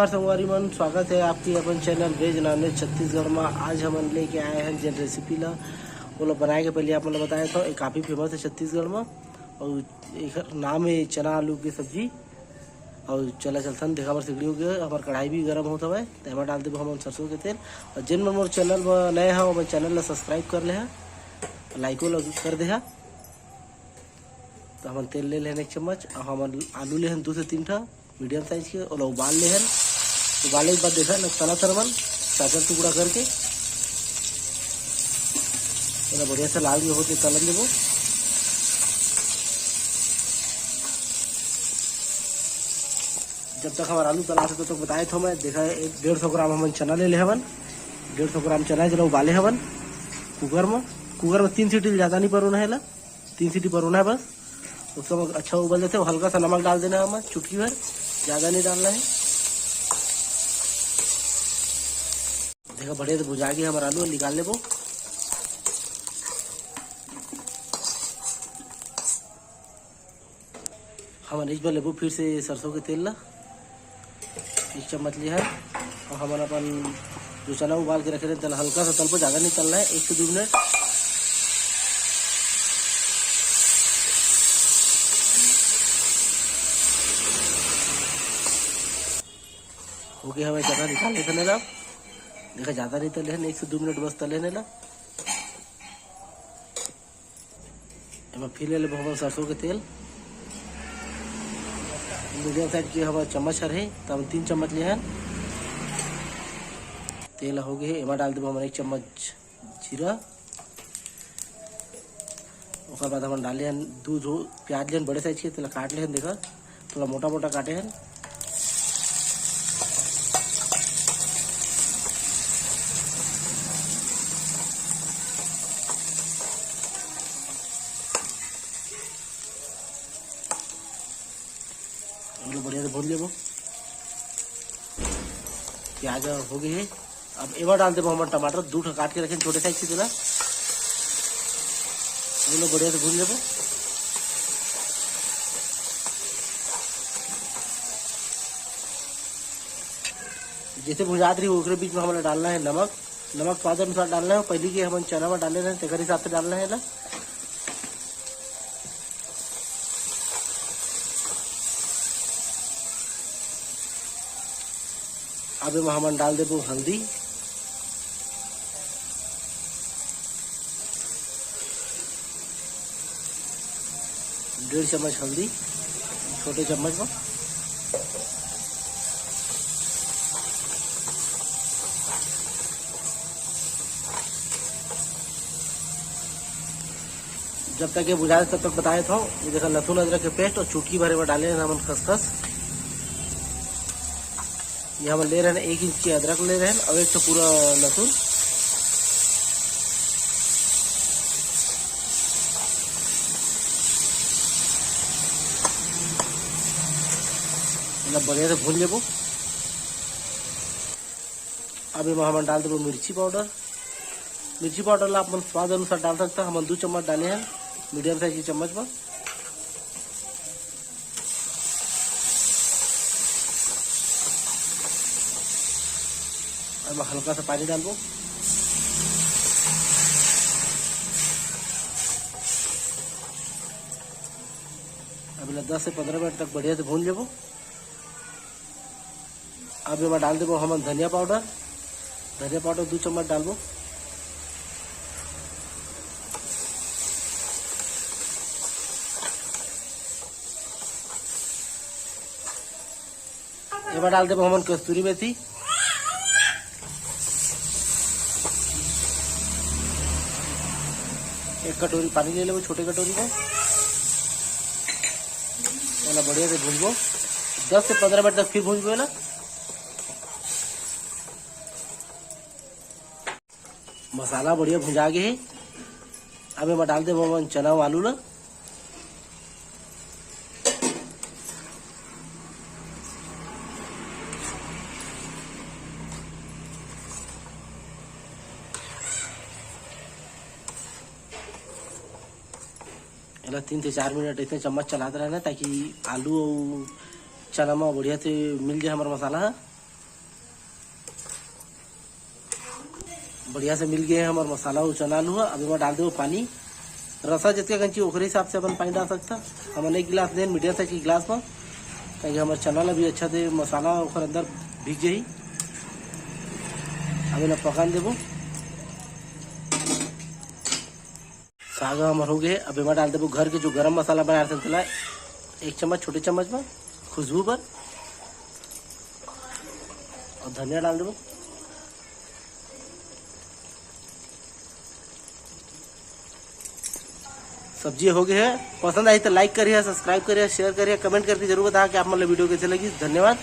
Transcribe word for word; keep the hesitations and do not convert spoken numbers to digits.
संगवारी मन, स्वागत है आपकी अपन चैनल वेज नॉनवेज छत्तीसगढ़ में। आज हमन लेके आए हैं जेन रेसिपी ला, वो ला बनाए के पहले आप मन ला बताए तो ये काफ़ी फेमस है छत्तीसगढ़ में। और एकर नाम है चना आलू की सब्जी। और चला चलथन देखा बर सिगड़ी हो गया, हमार कढ़ाई भी गरम होत हवय, तो एमा डाल देबो हमन सरसों के तेल। और जेन मन मोर चैनल में नए हो, अपन चैनल ला सब्सक्राइब कर ले हा, लाइको ला कर दे हा। तो हमन तेल ले लेहन एक चम्मच, और हमन आलू लेहन दो से तीन ठा मीडियम साइज के, ओला उबाल लेहन। उबाले के बाद देखा न, तला थन मन चार चार टुकड़ा करके, एला बढ़िया से लाल भी होते तलन देबो। जब तक हमारा आलू तला से, तब तक बताए थो मैं। देखा, एक डेढ़ सौ ग्राम हमन चना ले ले हवन, डेढ़ सौ ग्राम चना है, जेला उबाले हवन कुकर में। कुकर में तीन सीटी, ज़्यादा नहीं परोना है ला, तीन सीटी परोना है बस। उसका बाद अच्छा उबल जाते, हल्का सा नमक डाल देना है हमें, चुटकी भर, ज़्यादा नहीं डालना है। देखा, बढ़िया से भुजा के हमारा आलू निकाल लेबो। हमन एक बार लेबो फिर से सरसों के तेल ला, एक चम्मच लिया है। और हमन अपन जो चना उबाल के रखे रहे, तेला हल्का सा तलबो, ज़्यादा नहीं तलना है, एक से दो मिनट। हो गया हमारे चना, निकाल लेते हैं ना। देखा, ज़्यादा नहीं तले हैं, एक से दो मिनट बस तले हैं ना। एमा फिर ले लेबो हमन सरसों के तेल, मीडियम साइज के हमर चम्मच हर हे, त हमन तीन चम्मच ले हन। तेल हो गे हे, एमा डाल देबो हमन एक चम्मच जीरा। ओकर बाद हमन डाले हन दू झो प्याज ले हन बड़े साइज के, तेला काट ले हन, देखा। थोड़ा मोटा मोटा काटे हन। बढ़िया से भून लेबो। प्याज हो गई है। अब एमा डाल देबो हमन टमाटर, दू ठो काट के रखेन छोटे साइज के, तेला बढ़िया से भून लेबो। जैसे भुजात रही, ओकरे बीच में हमन डालना है नमक। नमक स्वाद अनुसार डालना है, पहले के हमन चना में डाले रहे, तेकर हिसाब से डालना है ना। अब एमा हमन डाल देबो हल्दी, डेढ़ चम्मच हल्दी, छोटे चम्मच में। जब तक ये भुजाए, तब तक बताए थो। ये देखा, लहसुन अदरक के पेस्ट और चुटकी भरे में डाले हैं हमन खसखस। ये हमन ले रहे हैं, एक इंच के अदरक ले रहे हैं और एक ठो पूरा लहसुन। मतलब बढ़िया से भून लेबो। अब एमा हमन डाल देबो मिर्ची पाउडर। मिर्ची पाउडर ला आप मन स्वाद अनुसार डाल सकता। हमन दू चम्मच डाले हैं, मीडियम साइज के चम्मच में। अब हल्का सा पानी डालबो। अब एला दस से पंद्रह मिनट तक बढ़िया से भून लेबो। अब एमा डाल देबो हमन धनिया पाउडर। धनिया पाउडर दू चम्मच डालबो। एमा डाल देबो हमन कस्तूरी मेथी। एक कटोरी पानी ले लेबो, छोटे कटोरी में। एला बढ़िया से भूनबो, दस से पंद्रह मिनट तक फिर भूनबो एला। मसाला बढ़िया भुंजा गे हे। अब एमा डाल देबो हमन चना अउ आलू ला। एला तीन से चार मिनट ऐसे चम्मच चलात रहना, ताकि आलू अउ चना म बढ़िया से मिल जाए हमर मसाला ह। बढ़िया से मिल गए हे हमर मसाला अउ चना आलू ह। अब एमा डाल देबो पानी। रसा जितका कन चाहिए ओकरे हिसाब से अपन पानी डाल सकता। हमन एक गिलास देन मीडियम साइज के गिलास म, ताकि हमर चना ला भी अच्छा से मसाला ओकर अंदर भीग जाही। अब एला पकान देबो। साग हमर हो गए, अब एमा डाल देबो घर के जो गरम मसाला बनाए रहिथन तेला, एक चम्मच, छोटे चम्मच म खुशबू बर, अउ धनिया डाल देबो। सब्जी हो गए हे, पसंद आही तो like करिए, subscribe करिए, share करिए, comment करके जरूर बताहा कि आप मन ला video कैसे लगी। धन्यवाद।